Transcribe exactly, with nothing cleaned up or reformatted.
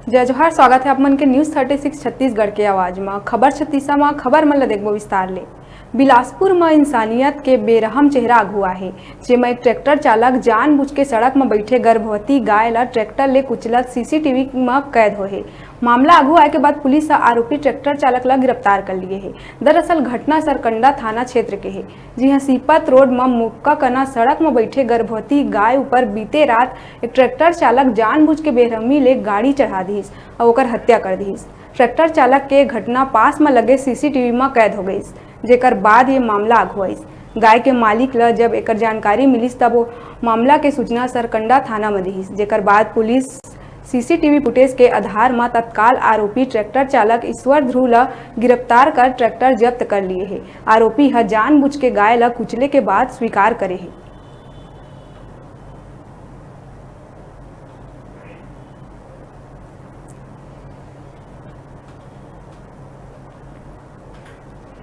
जय जोहार, स्वागत है आप मन के News Thirty Six छत्तीसगढ़ के आवाज म। खबर छत्तीसा म खबर मन ल देखबो विस्तार ले। बिलासपुर म इंसानियत के बेरहम चेहरा आघू आए हे, जेमा एक ट्रैक्टर चालक जानबूझ के सड़क म बइठे गर्भवती गाय ल ट्रैक्टर ले कुचलत CCTV म कैद होए हे। मामला आघू आए के बाद पुलिस ह आरोपी ट्रैक्टर चालक ल गिरफ्तार कर लिए हे। दरअसल घटना सरकंडा थाना क्षेत्र के हे, जिहां सीपत रोड म मुक्का कना सड़क म बइठे गर्भवती गाय ऊपर बीते रात एक ट्रैक्टर चालक जानबूझ के बेरहमी ले गाड़ी चढ़ा दिहिस अउ ओकर हत्या कर दिहिस। ट्रैक्टर चालक के घटना पास म लगे CCTV म कैद हो गइस, जेकर बाद ये मामला आघू आइस। गाय के मालिक ल जब एकर जानकारी मिलिस, तब वो मामला के सूचना सरकंडा थाना म दिहिस, जेकर बाद पुलिस CCTV footage के आधार म तत्काल आरोपी ट्रैक्टर चालक ईश्वर ध्रुव ल गिरफ्तार कर ट्रैक्टर जब्त कर लिए हे। आरोपी ह जानबूझ के गाय ल कुचले के बात स्वीकार करे हे।